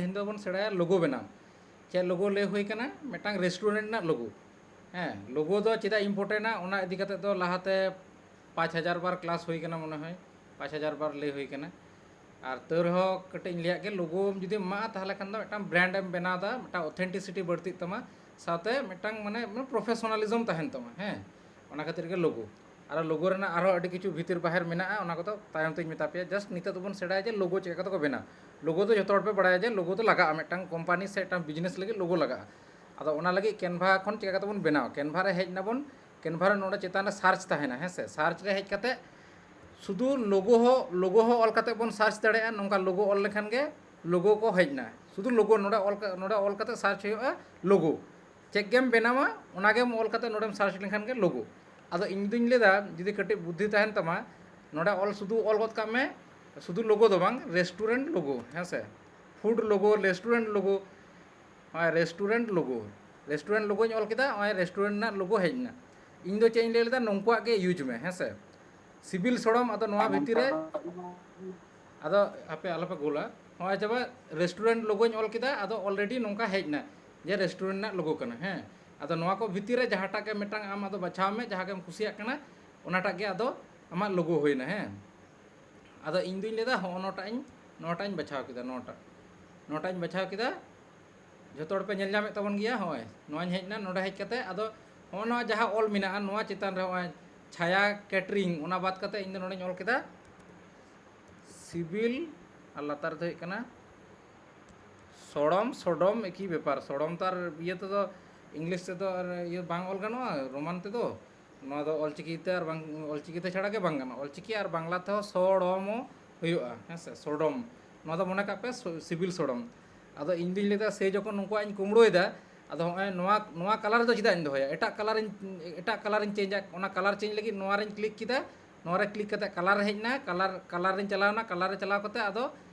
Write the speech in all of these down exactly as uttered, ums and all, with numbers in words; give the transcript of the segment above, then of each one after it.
ᱛᱮᱦᱮᱧ ᱫᱚᱵᱚᱱ ᱥᱮᱬᱟᱭᱟ ᱞᱳᱜᱳ ᱵᱮᱱᱟᱣ᱾ ᱪᱮᱫ ᱞᱳᱜᱳ ᱞᱟᱹᱭ ᱦᱩᱭ ᱠᱟᱱᱟ? ᱢᱤᱫᱴᱟᱝ ᱨᱮᱥᱴᱩᱨᱮᱱᱴ ᱨᱮᱱᱟᱜ ᱞᱳᱜᱳ᱾ ᱦᱮᱸ, ᱞᱳᱜᱳ ᱫᱚ ᱪᱮᱫᱟᱜ ᱤᱢᱯᱚᱨᱴᱮᱱᱴᱼᱟ, ᱚᱱᱟ ᱤᱫᱤ ᱠᱟᱛᱮ ᱫᱚ ᱞᱟᱦᱟᱛᱮ ᱯᱟᱸᱪ ᱦᱟᱡᱟᱨ ᱵᱟᱨ ᱠᱞᱟᱥ ᱦᱩᱭ ᱠᱟᱱᱟ ᱢᱚᱱᱮ ᱦᱚᱭ, ᱯᱟᱸᱪ ᱦᱟᱡᱟᱨ ᱵᱟᱨ ᱞᱟᱹᱭ ᱦᱩᱭ ᱠᱟᱱᱟ᱾ ᱟᱨ ᱛᱟᱹᱣ ᱨᱮᱦᱚᱸ ᱠᱟᱹᱴᱤᱡ ᱤᱧ ᱞᱟᱹᱭᱟᱜ ᱜᱮ, ᱞᱳᱜᱳᱢ ᱡᱩᱫᱤᱢ ᱮᱢᱟᱜᱼᱟ, ᱛᱟᱦᱚᱞᱮ ᱠᱷᱟᱱ ᱫᱚ ᱢᱤᱫᱴᱟᱝ ᱵᱨᱟᱱᱰ ᱮᱢ ᱵᱮᱱᱟᱣ ᱮᱫᱟ, ᱢᱤᱫᱴᱟᱝ ᱚᱛᱷᱮᱱᱴᱤᱥᱤᱴᱤ ᱵᱟᱹᱲᱛᱤᱜ ᱛᱟᱢᱟ, ᱥᱟᱶᱛᱮ ᱢᱤᱫᱴᱟᱝ ᱢᱟᱱᱮ ᱯᱨᱚᱯᱷᱮᱥᱚᱱᱟᱞᱤᱡᱚᱢ ᱛᱟᱦᱮᱱ ᱛᱟᱢᱟ᱾ ᱦᱮᱸ, ᱚᱱᱟ ᱠᱷᱟᱹᱛᱤᱨ ᱜᱮ ᱞᱳᱜᱳ᱾ ᱟᱨ ᱞᱳᱜᱳ ᱨᱮᱱᱟᱜ ᱟᱨᱦᱚᱸ ᱟᱹᱰᱤ ᱠᱤᱪᱷᱩ ᱵᱷᱤᱛᱤᱨ ᱵᱟᱦᱮᱨ ᱢᱮᱱᱟᱜᱼᱟ, ᱚᱱᱟ ᱠᱚᱫᱚ ᱛᱟᱭᱚᱢ ᱛᱮᱧ ᱢᱮᱛᱟ ᱯᱮᱭᱟ᱾ ᱡᱟᱥᱴ ᱱᱤᱛᱚᱜ ᱫᱚᱵᱚᱱ ᱥᱮᱬᱟᱭᱟ ᱡᱮ ᱞᱳᱜᱳ ᱪᱮᱫ ᱞᱮᱠᱟ ᱠᱟᱛᱮ ᱠᱚ ᱵᱮᱱᱟᱣ᱾ ᱞᱳᱜᱳ ᱫᱚ ᱡᱚᱛᱚ ᱦᱚᱲ ᱯᱮ ᱵᱟᱲᱟᱭᱟ ᱡᱮ ᱞᱳᱜᱳ ᱫᱚ ᱞᱟᱜᱟᱜᱼᱟ, ᱢᱤᱫᱴᱟᱝ ᱠᱳᱢᱯᱟᱱᱤ ᱥᱮ ᱢᱤᱫᱴᱟᱝ ᱵᱤᱡᱽᱱᱮᱥ ᱞᱟᱹᱜᱤᱫ ᱞᱳᱜᱳ ᱞᱟᱜᱟᱜᱼᱟ᱾ ᱟᱫᱚ ᱚᱱᱟ ᱞᱟᱹᱜᱤᱫ ᱠᱮᱱᱵᱷᱟ ᱠᱷᱚᱱ ᱪᱮᱫ ᱞᱮᱠᱟ ᱠᱟᱛᱮ ᱵᱚᱱ ᱵᱮᱱᱟᱣᱟ? ᱠᱮᱱᱵᱷᱟ ᱨᱮ ᱦᱮᱡ ᱱᱟᱵᱚᱱ, ᱠᱮᱱᱵᱷᱟ ᱨᱮ ᱱᱚᱰᱮ ᱪᱮᱛᱟᱱ ᱨᱮ ᱥᱟᱨᱪ ᱛᱟᱦᱮᱱᱟ, ᱦᱮᱸ ᱥᱮ? ᱥᱟᱨᱪ ᱨᱮ ᱦᱮᱡ ᱠᱟᱛᱮ ᱥᱩᱫᱷᱩ ᱞᱳᱜᱳ ᱦᱚᱸ, ᱞᱳᱜᱳ ᱦᱚᱸ ᱚᱞ ᱠᱟᱛᱮ ᱵᱚᱱ ᱥᱟᱨᱪ ᱫᱟᱲᱮᱭᱟᱜᱼᱟ᱾ ᱱᱚᱝᱠᱟ ᱞᱳᱜᱳ ᱚᱞ ᱞᱮᱠᱷᱟᱱ ᱜᱮ ᱞᱳᱜᱳ ᱠᱚ ᱦᱮᱡ ᱮᱱᱟ᱾ ᱥᱩᱫᱷᱩ ᱞᱳᱜᱳ ᱱᱚᱰᱮ ᱚᱞ ᱠᱟ-, ᱱᱚᱰᱮ ᱚᱞ ᱠᱟᱛᱮ ᱥᱟᱨᱪ ᱦᱩᱭᱩᱜᱼᱟ ᱞᱳᱜᱳ᱾ ᱪᱮᱫ ᱜᱮᱢ ᱵᱮᱱᱟᱣᱟ, ᱚᱱᱟ ᱜᱮᱢ ᱚᱞ ᱠᱟᱛᱮ ᱱᱚᱰᱮᱢ ᱥᱟᱨᱪ ᱞᱮᱠᱷᱟᱱ ᱜᱮ ᱞᱳᱜᱳ᱾ ᱟᱫᱚ ᱤᱧ ᱫᱩᱧ ᱞᱟᱹᱭᱫᱟ, ᱡᱩᱫᱤ ᱠᱟᱹᱴᱤᱡ ᱵᱩᱫᱽᱫᱷᱤ ᱛᱟᱦᱮᱱ ᱛᱟᱢᱟ, ᱱᱚᱰᱮ ᱚᱞ ᱥᱩᱫᱷᱩ ᱚᱞ ᱜᱚᱫ ᱠᱟᱜ ᱢᱮ, ᱥᱩᱫᱷᱩ ᱞᱳᱜᱳ ᱫᱚ ᱵᱟᱝ, ᱨᱮᱥᱴᱩᱨᱮᱱᱴ ᱞᱳᱜᱳ, ᱦᱮᱸ ᱥᱮ? ᱯᱷᱩᱰ ᱞᱳᱜᱳ, ᱨᱮᱥᱴᱩᱨᱮᱱᱴ ᱞᱳᱜᱳ, ᱱᱚᱜᱼᱚᱭ ᱨᱮᱥᱴᱩᱨᱮᱱᱴ ᱞᱳᱜᱳ, ᱨᱮᱥᱴᱩᱨᱮᱱᱴ ᱞᱳᱜᱳᱧ ᱚᱞ ᱠᱮᱫᱟ, ᱱᱚᱜᱼᱚᱭ ᱨᱮᱥᱴᱩᱨᱮᱱᱴ ᱨᱮᱱᱟᱜ ᱞᱳᱜᱳ ᱦᱮᱡ ᱮᱱᱟ᱾ ᱤᱧ ᱫᱚ ᱪᱮᱫ ᱤᱧ ᱞᱟᱹᱭ ᱞᱮᱫᱟ, ᱱᱩᱠᱩᱣᱟᱜ ᱜᱮ ᱤᱭᱩᱡᱽ ᱢᱮ, ᱦᱮᱸ ᱥᱮ? ᱥᱤᱵᱤᱞ ᱥᱚᱲᱚᱢ, ᱟᱫᱚ ᱱᱚᱣᱟ ᱵᱷᱤᱛᱤᱨ ᱨᱮ, ᱟᱫᱚ ᱟᱯᱮ ᱟᱞᱚᱯᱮ ᱜᱳᱞᱟ᱾ ᱱᱚᱜᱼᱚᱭ ᱡᱮ ᱨᱮᱥᱴᱩᱨᱮᱱᱴ ᱞᱳᱜᱳᱧ ᱚᱞ ᱠᱮᱫᱟ, ᱟᱫᱚ ᱚᱞᱨᱮᱰᱤ ᱱᱚᱝᱠᱟ ᱦᱮᱡ ᱮᱱᱟ ᱡᱮ ᱨᱮᱥᱴᱩᱨᱮᱱᱴ ᱨᱮᱱᱟᱜ ᱞᱳᱜᱳ ᱠᱟᱱᱟ, ᱦᱮᱸ᱾ ᱟᱫᱚ ᱱᱚᱣᱟ ᱠᱚ ᱵᱷᱤᱛᱤᱨ ᱨᱮ ᱡᱟᱦᱟᱸᱴᱟᱜ ᱜᱮ ᱢᱤᱫᱴᱟᱝ ᱟᱢ ᱟᱫᱚ ᱵᱟᱪᱷᱟᱣ ᱢᱮ, ᱡᱟᱦᱟᱸ ᱜᱮᱢ ᱠᱩᱥᱤᱭᱟᱜ ᱠᱟᱱᱟ, ᱚᱱᱟᱴᱟᱜ ᱜᱮ ᱟᱫᱚ ᱟᱢᱟᱜ ᱞᱳᱜᱳ ᱦᱩᱭᱱᱟ, ᱦᱮᱸ᱾ ᱟᱫᱚ ᱤᱧ ᱫᱩᱧ ᱞᱟᱹᱭᱫᱟ, ᱦᱚᱸᱜᱼᱚ ᱱᱚᱣᱟᱴᱟᱜ ᱤᱧ, ᱱᱚᱣᱟᱴᱟᱜ ᱤᱧ ᱵᱟᱪᱷᱟᱣ ᱠᱮᱫᱟ, ᱱᱚᱣᱟᱴᱟᱜ, ᱱᱚᱣᱟᱴᱟᱜ ᱤᱧ ᱵᱟᱪᱷᱟᱣ ᱠᱮᱫᱟ᱾ ᱡᱷᱚᱛᱚ ᱦᱚᱲ ᱯᱮ ᱧᱮᱞ ᱧᱟᱢᱮᱫ ᱛᱟᱵᱚᱱ ᱜᱮᱭᱟ᱾ ᱦᱚᱸᱜᱼᱚᱭ ᱱᱚᱣᱟᱧ ᱦᱮᱡ ᱮᱱᱟ, ᱱᱚᱰᱮ ᱦᱮᱡ ᱠᱟᱛᱮ ᱟᱫᱚ ᱦᱚᱸᱜᱼᱚ ᱱᱚᱣᱟ ᱡᱟᱦᱟᱸ ᱚᱞ ᱢᱮᱱᱟᱜᱼᱟ, ᱱᱚᱣᱟ ᱪᱮᱛᱟᱱ ᱨᱮ ᱦᱚᱸᱜᱼᱚᱭ ᱪᱷᱟᱭᱟ ᱠᱮᱴᱨᱤᱝ, ᱚᱱᱟ ᱵᱟᱫ ᱠᱟᱛᱮ ᱤᱧ ᱫᱚ ᱱᱚᱰᱮᱧ ᱚᱞ ᱠᱮᱫᱟ ᱥᱤᱵᱤᱞ, ᱟᱨ ᱞᱟᱛᱟᱨ ᱫᱚ ᱦᱩᱭᱩᱜ ᱠᱟᱱᱟ ᱥᱚᱲᱚᱢ, ᱥᱚᱰᱚᱢ ᱮᱠᱤ ᱵᱮᱯᱟᱨ᱾ ᱥᱚᱲᱚᱢ ᱛᱚ ᱟᱨ ᱤᱭᱟᱹ ᱛᱮᱫᱚ, ᱤᱝᱞᱤᱥ ᱛᱮᱫᱚ ᱟᱨ ᱤᱭᱟᱹ ᱵᱟᱝ ᱚᱞ ᱜᱟᱱᱚᱜᱼᱟ ᱨᱳᱢᱟᱱ ᱛᱮᱫᱚ᱾ ᱱᱚᱣᱟ ᱫᱚ ᱚᱞᱪᱤᱠᱤ ᱛᱮ ᱟᱨ ᱵᱟᱝ, ᱚᱞᱪᱤᱠᱤ ᱛᱮ ᱪᱷᱟᱲᱟ ᱜᱮ ᱵᱟᱝ ᱜᱟᱱᱚᱜᱼᱟ᱾ ᱚᱞᱪᱤᱠᱤ ᱟᱨ ᱵᱟᱝᱞᱟ ᱛᱮᱦᱚᱸ ᱥᱚᱲᱚᱢᱚ ᱦᱩᱭᱩᱜᱼᱟ, ᱦᱮᱸ ᱥᱮ, ᱥᱚᱰᱚᱢ᱾ ᱱᱚᱣᱟ ᱫᱚ ᱢᱚᱱᱮ ᱠᱟᱜ ᱯᱮ ᱥᱚ-, ᱥᱤᱵᱤᱞ ᱥᱚᱲᱚᱢ᱾ ᱟᱫᱚ ᱤᱧ ᱫᱩᱧ ᱞᱟᱹᱭᱫᱟ, ᱥᱮ ᱡᱚᱠᱷᱚᱱ ᱱᱩᱠᱩᱣᱟᱜ ᱤᱧ ᱠᱩᱢᱲᱩᱭᱮᱫᱟ, ᱟᱫᱚ ᱦᱚᱸᱜᱼᱚᱭ ᱱᱚᱣᱟ, ᱱᱚᱣᱟ ᱠᱟᱞᱟᱨ ᱫᱚ ᱪᱮᱫᱟᱜ ᱤᱧ ᱫᱚᱦᱚᱭᱟ? ᱮᱴᱟᱜ ᱠᱟᱞᱟᱨᱤᱧ, ᱮᱴᱟᱜ ᱠᱟᱞᱟᱨᱤᱧ ᱪᱮᱧᱡᱟ᱾ ᱚᱱᱟ ᱠᱟᱞᱟᱨ ᱪᱮᱧᱡᱽ ᱞᱟᱹᱜᱤᱫ ᱱᱚᱣᱟ ᱨᱮᱧ ᱠᱞᱤᱠ ᱠᱮᱫᱟ᱾ ᱱᱚᱣᱟ ᱨᱮ ᱠᱞᱤᱠ ᱠᱟᱛᱮ ᱠᱟᱞᱟᱨ ᱦᱮᱡ ᱮᱱᱟ, ᱠᱟᱞᱟᱨ, ᱠᱟᱞᱟᱨᱤᱧ ᱪᱟᱞᱟᱣ ᱮᱱᱟ᱾ ᱠᱟᱞᱟᱨ ᱨᱮ ᱪᱟᱞᱟᱣ ᱠᱟᱛᱮ ᱟᱫᱚ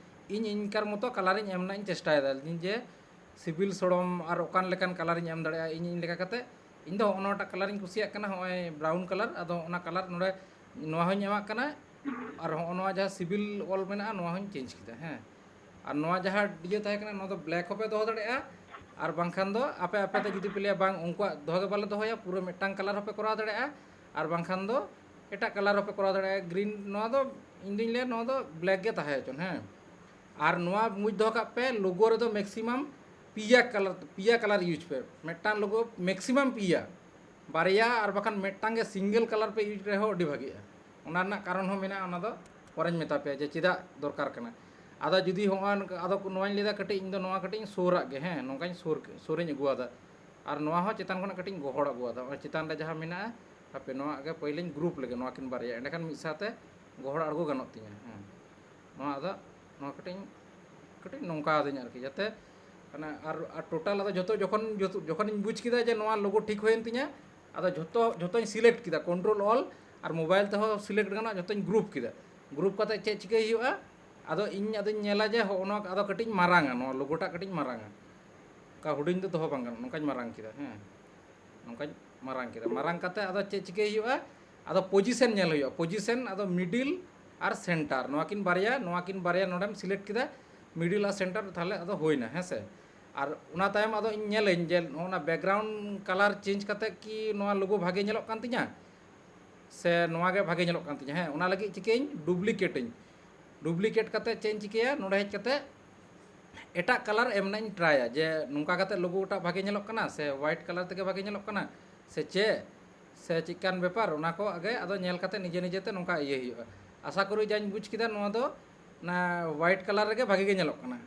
ᱤᱧ ᱤᱧᱠᱟᱨ ᱢᱚᱛᱚ ᱠᱟᱞᱟᱨᱤᱧ ᱮᱢ ᱨᱮᱱᱟᱜ ᱤᱧ ᱪᱮᱥᱴᱟᱭᱮᱫᱟ, ᱡᱮ ᱥᱤᱵᱤᱞ ᱥᱚᱲᱚᱢ ᱟᱨ ᱚᱠᱟ ᱞᱮᱠᱟᱱ ᱠᱟᱞᱟᱨᱤᱧ ᱮᱢ ᱫᱟᱲᱮᱭᱟᱜᱼᱟ ᱤᱧ, ᱤᱧ ᱞᱮᱠᱟ ᱠᱟᱛᱮ᱾ ᱤᱧ ᱫᱚ ᱦᱚᱸᱜᱼᱚ ᱱᱚᱣᱟᱴᱟᱜ ᱠᱟᱞᱟᱨᱤᱧ ᱠᱩᱥᱤᱭᱟᱜ ᱠᱟᱱᱟ, ᱦᱚᱸᱜᱼᱚᱭ ᱵᱨᱟᱣᱩᱱ ᱠᱟᱞᱟᱨ᱾ ᱟᱫᱚ ᱚᱱᱟ ᱠᱟᱞᱟᱨ ᱱᱚᱰᱮ ᱱᱚᱣᱟ ᱦᱚᱸᱧ ᱮᱢᱟᱜ ᱠᱟᱱᱟ, ᱟᱨ ᱦᱚᱸᱜᱼᱚ ᱱᱚᱣᱟ ᱡᱟᱦᱟᱸ ᱥᱤᱵᱤᱞ ᱚᱞ ᱢᱮᱱᱟᱜᱼᱟ, ᱱᱚᱣᱟ ᱦᱚᱸᱧ ᱪᱮᱧᱡᱽ ᱠᱮᱫᱟ, ᱦᱮᱸ᱾ ᱟᱨ ᱱᱚᱣᱟ ᱡᱟᱦᱟᱸ ᱤᱭᱟᱹ ᱛᱟᱦᱮᱸ ᱠᱟᱱᱟ, ᱱᱚᱣᱟ ᱫᱚ ᱵᱞᱮᱠ ᱦᱚᱸᱯᱮ ᱫᱚᱦᱚ ᱫᱟᱲᱮᱭᱟᱜᱼᱟ, ᱟᱨ ᱵᱟᱝᱠᱷᱟᱱ ᱫᱚ ᱟᱯᱮ ᱟᱯᱮ ᱛᱮ ᱡᱩᱫᱤ ᱯᱮ ᱞᱟᱹᱭᱟ ᱵᱟᱝ ᱩᱱᱠᱩᱣᱟᱜ ᱫᱚᱦᱚ ᱜᱮ ᱵᱟᱞᱮ ᱫᱚᱦᱚᱭᱟ, ᱯᱩᱨᱟᱹ ᱢᱤᱫᱴᱟᱝ ᱠᱟᱞᱟᱨ ᱦᱚᱸᱯᱮ ᱠᱚᱨᱟᱣ ᱫᱟᱲᱮᱭᱟᱜᱼᱟ, ᱟᱨ ᱵᱟᱝᱠᱷᱟᱱ ᱫᱚ ᱮᱴᱟᱜ ᱠᱟᱞᱟᱨ ᱦᱚᱸᱯᱮ ᱠᱚᱨᱟᱣ ᱫᱟᱲᱮᱭᱟᱜᱼᱟ, ᱜᱨᱤᱱ᱾ ᱱᱚᱣᱟ ᱫᱚ ᱤᱧ ᱫᱩᱧ ᱞᱟᱹᱭᱟ ᱱᱚᱣᱟ ᱫᱚ ᱵᱞᱮᱠ ᱜᱮ ᱛᱟᱦᱮᱸ ᱦᱚᱪᱚᱱ, ᱦᱮᱸ᱾ ᱟᱨ ᱱᱚᱣᱟ ᱵᱩᱡᱽ ᱫᱚᱦᱚ ᱠᱟᱜ ᱯᱮ, ᱞᱳᱜᱳ ᱨᱮᱫᱚ ᱢᱮᱠᱥᱤᱢᱟᱢ ᱯᱮᱭᱟ ᱠᱟᱞᱟᱨ, ᱯᱮᱭᱟ ᱠᱟᱞᱟᱨ ᱤᱭᱩᱡᱽ ᱯᱮ᱾ ᱢᱤᱫᱴᱟᱝ ᱞᱳᱜᱳ ᱢᱮᱠᱥᱤᱢᱟᱢ ᱯᱮᱭᱟ, ᱵᱟᱨᱭᱟ ᱟᱨ ᱵᱟᱠᱷᱟᱱ ᱢᱤᱫᱴᱟᱝ ᱜᱮ ᱥᱤᱝᱜᱮᱞ ᱠᱟᱞᱟᱨ ᱯᱮ ᱤᱭᱩᱡᱽ ᱨᱮᱦᱚᱸ ᱟᱹᱰᱤ ᱵᱷᱟᱜᱤᱜᱼᱟ᱾ ᱚᱱᱟ ᱨᱮᱱᱟᱜ ᱠᱟᱨᱚᱱ ᱦᱚᱸ ᱢᱮᱱᱟᱜᱼᱟ, ᱚᱱᱟ ᱫᱚ ᱯᱚᱨᱮᱧ ᱢᱮᱛᱟ ᱯᱮᱭᱟ ᱡᱮ ᱪᱮᱫᱟᱜ ᱫᱚᱨᱠᱟᱨ ᱠᱟᱱᱟ᱾ ᱟᱫᱚ ᱡᱩᱫᱤ ᱦᱚᱸᱜᱼᱚᱭ ᱱᱚᱝᱠᱟ, ᱟᱫᱚ ᱱᱚᱣᱟᱧ ᱞᱟᱹᱭᱫᱟ ᱠᱟᱹᱴᱤᱡ, ᱤᱧ ᱫᱚ ᱱᱚᱣᱟ ᱠᱟᱹᱴᱤᱡ ᱤᱧ ᱥᱳᱨᱟᱜ ᱜᱮ, ᱦᱮᱸ, ᱱᱚᱝᱠᱟᱧ ᱥᱳᱨ, ᱥᱳᱨᱤᱧ ᱟᱹᱜᱩᱣᱟᱫᱟ᱾ ᱟᱨ ᱱᱚᱣᱟ ᱦᱚᱸ ᱪᱮᱛᱟᱱ ᱠᱷᱚᱱᱟᱜ ᱠᱟᱹᱴᱤᱡ ᱤᱧ ᱜᱚᱦᱚᱲ ᱟᱹᱜᱩᱣᱟᱫᱟ᱾ ᱚᱱᱟ ᱪᱮᱛᱟᱱ ᱨᱮ ᱡᱟᱦᱟᱸ ᱢᱮᱱᱟᱜᱼᱟ, ᱦᱟᱯᱮ ᱱᱚᱣᱟ ᱜᱮ ᱯᱳᱭᱞᱳᱧ ᱜᱨᱩᱯ ᱞᱮᱜᱮ, ᱱᱚᱣᱟ ᱠᱤᱱ ᱵᱟᱨᱭᱟ, ᱮᱸᱰᱮᱠᱷᱟᱱ ᱢᱤᱫ ᱥᱟᱶᱛᱮ ᱜᱚᱦᱚᱲ ᱟᱬᱜᱚ ᱜᱟᱱᱚᱜ ᱛᱤᱧᱟᱹ, ᱦᱮᱸ᱾ ᱱᱚᱣᱟ ᱟᱫᱚ, ᱱᱚᱣᱟ ᱠᱟᱹᱴᱤᱡ ᱤᱧ, ᱠᱟᱹᱴᱤᱡ ᱱᱚᱝᱠᱟ ᱟᱹᱫᱤᱧ ᱟᱨᱠᱤ, ᱡᱟᱛᱮ ᱢᱟᱱᱮ ᱟᱨ, ᱟᱨ ᱴᱳᱴᱟᱞ ᱟᱫᱚ ᱡᱷᱚᱛᱚ ᱡᱚᱠᱷᱚᱱ, ᱡᱚᱛᱚ, ᱡᱚᱠᱷᱚᱱᱤᱧ ᱵᱩᱡᱽ ᱠᱮᱫᱟ ᱡᱮ ᱱᱚᱣᱟ ᱞᱳᱜᱳ ᱴᱷᱤᱠ ᱦᱩᱭᱮᱱ ᱛᱤᱧᱟ, ᱟᱫᱚ ᱡᱷᱚᱛᱚ, ᱡᱷᱚᱛᱚᱧ ᱥᱤᱞᱮᱠᱴ ᱠᱮᱫᱟ, ᱠᱚᱱᱴᱨᱳᱞ ᱚᱞ, ᱟᱨ ᱢᱳᱵᱟᱭᱤᱞ ᱛᱮᱦᱚᱸ ᱥᱤᱞᱮᱠᱴ ᱜᱟᱱᱚᱜᱼᱟ, ᱡᱷᱚᱛᱚᱧ ᱜᱨᱩᱯ ᱠᱮᱫᱟ᱾ ᱜᱨᱩᱯ ᱠᱟᱛᱮ ᱪᱮᱫ ᱪᱤᱠᱟᱹᱭ ᱦᱩᱭᱩᱜᱼᱟ? ᱟᱫᱚ ᱤᱧ ᱟᱫᱚᱧ ᱧᱮᱞᱟ ᱡᱮ ᱦᱚᱸᱜᱼᱚ ᱱᱚᱣᱟ ᱟᱫᱚ ᱠᱟᱹᱴᱤᱡ ᱤᱧ ᱢᱟᱨᱟᱝᱟ, ᱱᱚᱣᱟ ᱞᱳᱜᱳᱴᱟᱜ ᱠᱟᱹᱴᱤᱡ ᱤᱧ ᱢᱟᱨᱟᱝᱟ᱾ ᱚᱱᱠᱟ ᱦᱩᱰᱤᱧ ᱫᱚ ᱫᱚᱦᱚ ᱵᱟᱝ ᱜᱟᱱᱚᱜᱼᱟ, ᱱᱚᱝᱠᱟᱧ ᱢᱟᱨᱟᱝ ᱠᱮᱫᱟ, ᱦᱮᱸ, ᱱᱚᱝᱠᱟᱧ ᱢᱟᱨᱟᱝ ᱠᱮᱫᱟ᱾ ᱢᱟᱨᱟᱝ ᱠᱟᱛᱮ ᱟᱫᱚ ᱪᱮᱫ ᱪᱤᱠᱟᱹᱭ ᱦᱩᱭᱩᱜᱼᱟ? ᱟᱫᱚ ᱯᱚᱡᱤᱥᱮᱱ ᱧᱮᱞ ᱦᱩᱭᱩᱜᱼᱟ, ᱯᱚᱡᱤᱥᱮᱱ, ᱟᱫᱚ ᱢᱤᱰᱤᱞ ᱟᱨ ᱥᱮᱱᱴᱟᱨ, ᱱᱚᱣᱟ ᱠᱤᱱ ᱵᱟᱨᱭᱟ, ᱱᱚᱣᱟ ᱠᱤᱱ ᱵᱟᱨᱭᱟ ᱱᱚᱰᱮᱢ ᱥᱤᱞᱮᱠᱴ ᱠᱮᱫᱟ, ᱢᱤᱰᱤᱞ ᱟᱨ ᱥᱮᱱᱴᱟᱨ, ᱛᱟᱦᱚᱞᱮ ᱟᱫᱚ ᱦᱩᱭᱱᱟ, ᱦᱮᱸ ᱥᱮ᱾ ᱟᱨ ᱚᱱᱟ ᱛᱟᱭᱚᱢ ᱟᱫᱚ ᱤᱧ ᱧᱮᱞᱟᱹᱧ ᱡᱮ ᱱᱚᱜᱼᱚ ᱱᱟ ᱵᱮᱠᱜᱨᱟᱣᱩᱱᱰ ᱠᱟᱞᱟᱨ ᱪᱮᱧᱡᱽ ᱠᱟᱛᱮ ᱠᱤ ᱱᱚᱣᱟ ᱞᱳᱜᱳ ᱵᱷᱟᱜᱮ ᱧᱮᱞᱚᱜ ᱠᱟᱱ ᱛᱤᱧᱟ ᱥᱮ ᱱᱚᱣᱟ ᱜᱮ ᱵᱷᱟᱜᱮ ᱧᱮᱞᱚᱜ ᱠᱟᱱ ᱛᱤᱧᱟ, ᱦᱮᱸ, ᱚᱱᱟ ᱞᱟᱹᱜᱤᱫ ᱪᱤᱠᱟᱹᱭᱟᱹᱧ, ᱰᱩᱯᱞᱤᱠᱮᱴ ᱟᱹᱧ᱾ ᱰᱩᱯᱞᱤᱠᱮᱴ ᱠᱟᱛᱮ ᱪᱮᱫ ᱤᱧ ᱪᱤᱠᱟᱹᱭᱟ, ᱱᱚᱰᱮ ᱦᱮᱡ ᱠᱟᱛᱮ ᱮᱴᱟᱜ ᱠᱟᱞᱟᱨ ᱮᱢ ᱨᱮᱱᱟᱜ ᱤᱧ ᱴᱨᱟᱭᱟ, ᱡᱮ ᱱᱚᱝᱠᱟ ᱠᱟᱛᱮ ᱞᱳᱜᱳ ᱴᱟᱜ ᱵᱷᱟᱜᱮ ᱧᱮᱞᱚᱜ ᱠᱟᱱᱟ ᱥᱮ ᱦᱳᱣᱟᱭᱤᱴ ᱠᱟᱞᱟᱨ ᱛᱮᱜᱮ ᱵᱷᱟᱜᱮ ᱧᱮᱞᱚᱜ ᱠᱟᱱᱟ ᱥᱮ ᱪᱮᱫ, ᱥᱮ ᱪᱮᱫᱠᱟᱱ ᱵᱮᱯᱟᱨ, ᱚᱱᱟ ᱠᱚ ᱟᱜᱮ ᱟᱫᱚ ᱧᱮᱞ ᱠᱟᱛᱮ ᱱᱤᱡᱮ ᱱᱤᱡᱮ ᱛᱮ ᱱᱚᱝᱠᱟ ᱤᱭᱟᱹ ᱦᱩᱭᱩᱜᱼᱟ᱾ ᱟᱥᱟ ᱠᱚᱨᱤ ᱡᱟᱧ ᱵᱩᱡᱽ ᱠᱮᱫᱟ, ᱱᱚᱣᱟ ᱫᱚ ᱚᱱᱟ ᱦᱳᱣᱟᱭᱤᱴ ᱠᱟᱞᱟᱨ ᱨᱮᱜᱮ ᱵᱷᱟᱜᱮ ᱜᱮ ᱧᱮᱞᱚᱜ ᱠᱟᱱᱟ᱾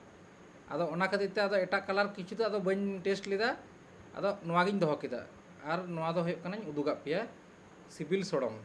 ᱟᱫᱚ ᱚᱱᱟ ᱠᱷᱟᱹᱛᱤᱨ ᱛᱮ ᱟᱫᱚ ᱮᱴᱟᱜ ᱠᱟᱞᱟᱨ ᱠᱤᱪᱷᱩ ᱫᱚ ᱟᱫᱚ ᱵᱟᱹᱧ ᱴᱮᱥᱴ ᱞᱮᱫᱟ, ᱟᱫᱚ ᱱᱚᱣᱟ ᱜᱤᱧ ᱫᱚᱦᱚ ᱠᱮᱫᱟ᱾ ᱟᱨ ᱱᱚᱣᱟ ᱫᱚ ᱦᱩᱭᱩᱜ ᱠᱟᱱᱟᱧ ᱩᱫᱩᱜᱟᱜ ᱯᱮᱭᱟ ᱥᱤᱵᱤᱞ ᱥᱚᱲᱚᱢ᱾